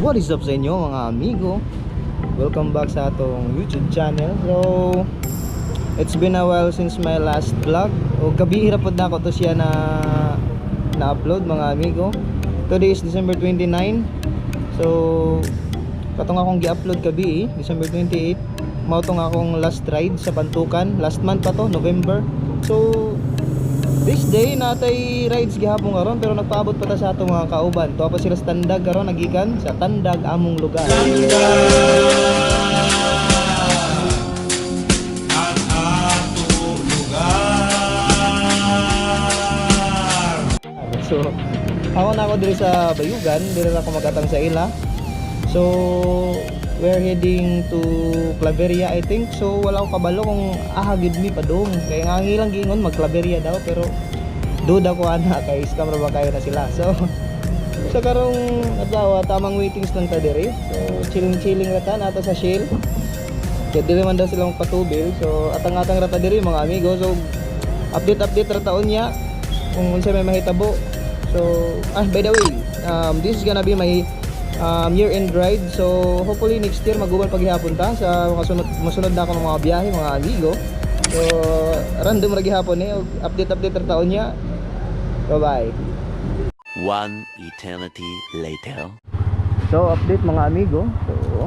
What is up sa inyo, mga amigo? Welcome back sa atong YouTube channel. So, it's been a while since my last vlog. O kabihira pod na ako to siya na na-upload, mga amigo. Today is December 29. So, katong akong gi-upload kabi, December 28. Mao tong akong last ride sa Pantukan. Last month pa to, November. So, this day natay rides gihapon karon, pero nagpaabot pa ta sa atong mga kauban. Tuwa pa sila sa Tandag karon, nagikan sa Tandag, among lugar. Ang ato lugar. So, ako na ako diri sa Bayugan, diri ra ako magatang sa ila. So, we're heading to Claveria, I think. So, wala ko kabalo kung aha gid mi padung. Kay nga ang ilang giingon mag Claveria daw, pero duda ko ana kay scam ra ba kayo na sila. So, sa karong adlaw, tamang waitings lang ta diri. So, chilling chilling ra ta nato sa Shell. Kaya dili man daw sila magpatubil. So, atang-atang ra ta diri, mga amigo. So, update update ra taon niya kung unsa may mahitabo. So, by the way, this is gonna be my year-end ride. So, hopefully next year maguban paghihapon ta sa mga sunod, masunod na ako ng mga biyahe, mga amigo. So, random ra gihapon eh. Update update ra taon niya. Bye-bye. One eternity later. So, update, mga amigo. So,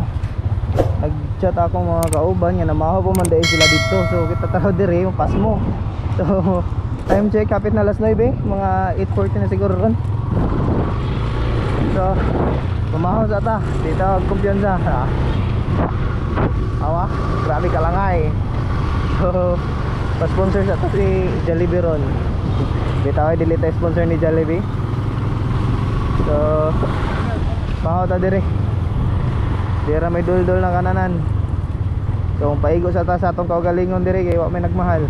nag-chat ako mga kauban nga namaho po man dahil sila dito. So, kita taraw dire yung pasmo. So, time check, kapit na alas 9, mga 8:40 na siguro ron. So, tumaho sa ta. Dito ang kumpiyansa. Ha? Awa, grabe kalangay. So, pa-sponsor sa ta si Jollibee ron. Dito ay dili tayo sponsor ni Jollibee. So, pahaw ta dire. Dira may duldul na kananan. So, kung paigo sa ta sa atong kaugalingon dire kay wa may nagmahal.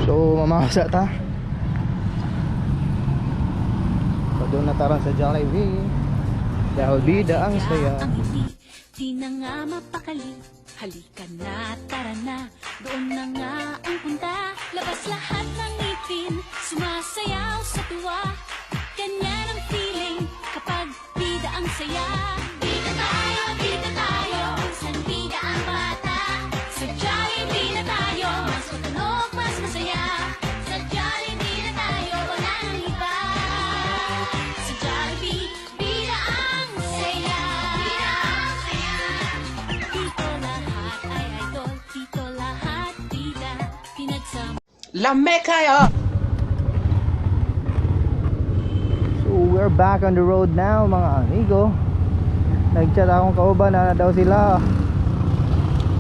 So, mamasa ta. So, doon na taron sa Jollibee. Dahil bida ang saya. Ang ngiti, di na nga mapakali. Halika na, tara na, doon na nga ang punta. Labas lahat ng ngipin, sumasayaw sa tuwa. Ganyan ang feeling kapag bida ang saya. Bida tayo, san bida ang bata? Sa Jollibee na tayo, mas matunog, mas masaya. Sa Jollibee na tayo, wala nang iba. Sa Jollibee, bida ang saya. Bida ang saya. Dito lahat ay idol, dito lahat bida. Pinagsama. Lame kayo! So we're back on the road now, mga amigo. Nagchat akong kauban na daw sila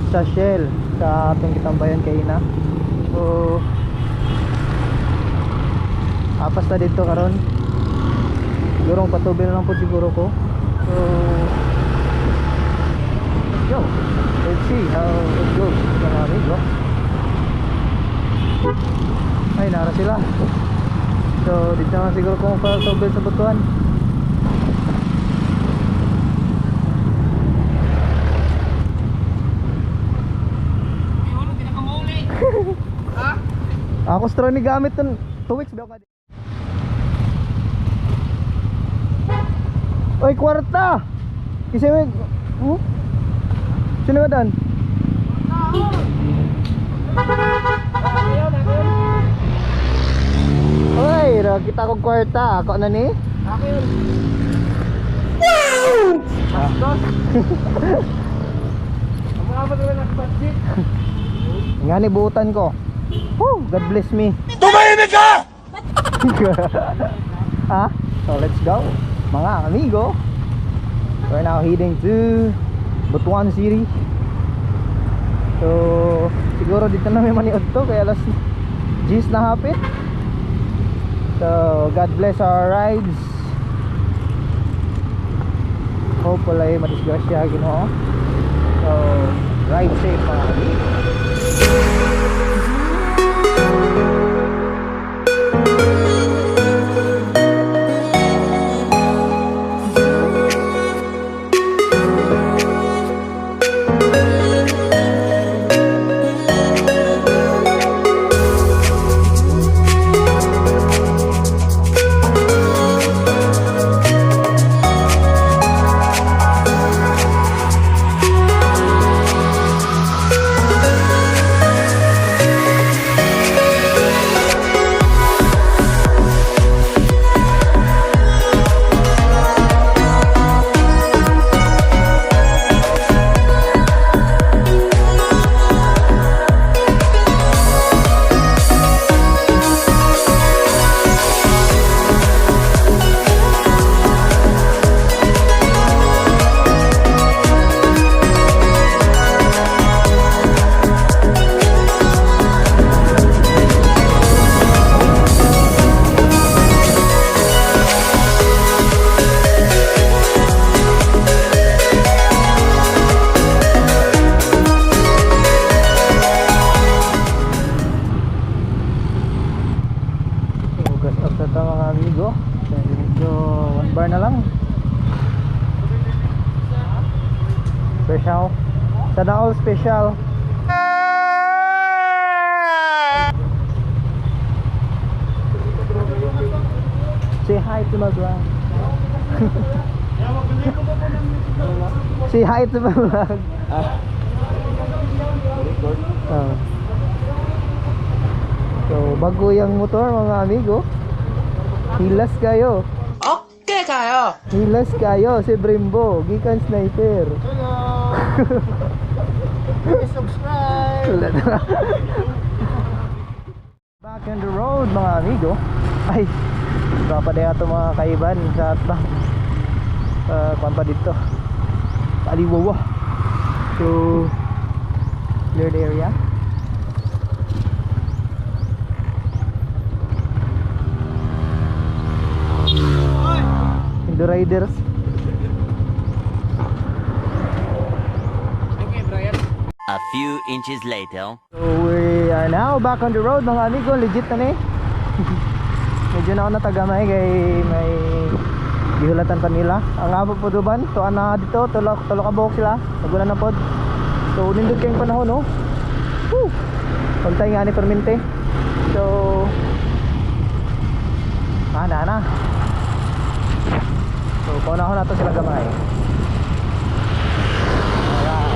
sa Shell sa atong gitambayan kay ina. So apas na dito karon. Siguro patubil lang po siguro ko. So let's go. Let's see how it goes, mga amigo. Ay, nara sila. So, dito na siguro kung patubil sa Butuan. Ako straw ni gamit nun 2 weeks ba ka? Oy, kwarta. Kasi may Sino ba dan? Oy, kita kong kwarta. Ako na ni? Ako yun. Ah. Ang mga ba naman nagpansit? Nga ni buutan ko. Woo, God bless me. Tumahimik ka! Ah, so let's go, mga amigo. We're now heading to Butuan City. So, siguro dito na may maniod to kaya alas 10 na hapit. So, God bless our rides. Hope wala yung madisgrasya, Ginoo. So, ride safe, mga amigo. Sana all special. Say hi to my vlog. Say hi to my vlog. Ah. So, bago yung motor, mga amigo. Hilas kayo. Okay kayo. Hilas kayo si Brembo, gikan sniper. Hello. Please subscribe. Wala na. Back on the road, mga amigo. Ay, baka pa ito mga kaiban sa atbang. Kuwan pa dito. Paaliwawa. So, cleared area. Indo Riders. Okay, Brian. A few inches later. So we are now back on the road, mga amigo, legit na ni. Medyo na ako natagamay kay may gihulatan pa nila. Ang abo po duban, tuan na dito, tulo tulo ka buhok sila. Naguna na pod. So nindot kayong panahon, no. Woo! Pagtay nga ni perminte. So ana na. So paunahon na to sila gamay. Alright.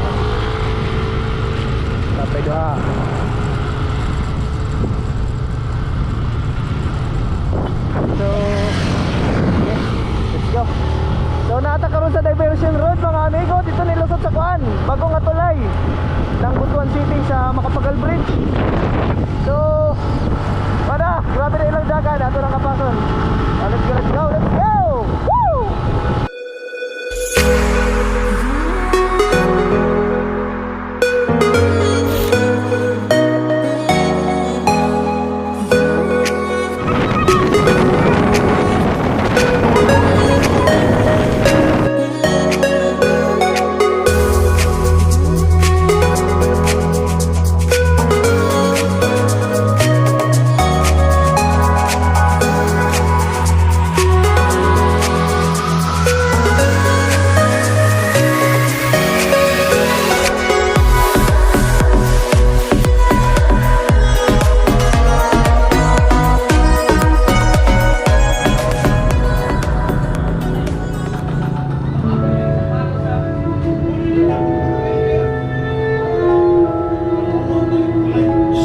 Tapay duha. So, okay, let's go. So, naata karon sa Diversion Road, mga amigo, dito nilusot sa kuan, bago nga tulay ng Butuan City sa Makapagal Bridge. So, para, grabe na ilang dagan, ato lang kapason. Oh, let's go, let's go, let's go! Woo!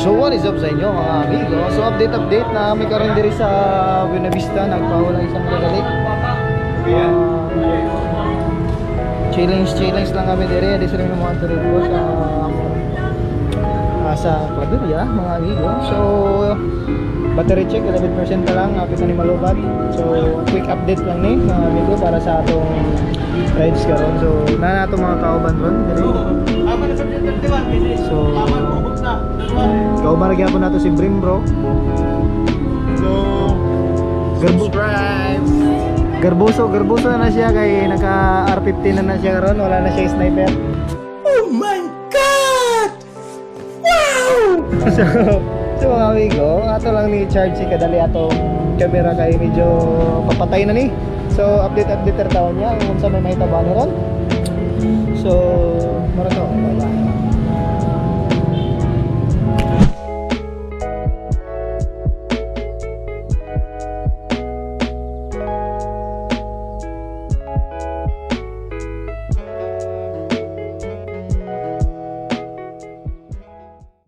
So what is up sa inyo, mga amigo? So update update na kami karon diri sa Buena Vista, nagpawala isang kadali. Challenge challenge lang kami diri, di sila mga diri ko sa sa Claveria, mga amigo. So battery check 11% pa lang, apit na ni malubat. So quick update lang ni, mga amigo, para sa atong rides karon. So na nato mga kauban ron diri. So kauban ra gyapon nato si Brim bro. So, Garbo subscribe. Garbuso, garbuso na na siya kay naka R15 na na siya karon, wala na siya sniper. Oh my God! Wow! So mga amigo, ato lang ni charge si kadali atong camera kay medyo papatay na ni. So update update ra taon niya kung unsa may mahitabo ni ron. So mura to. Bye bye.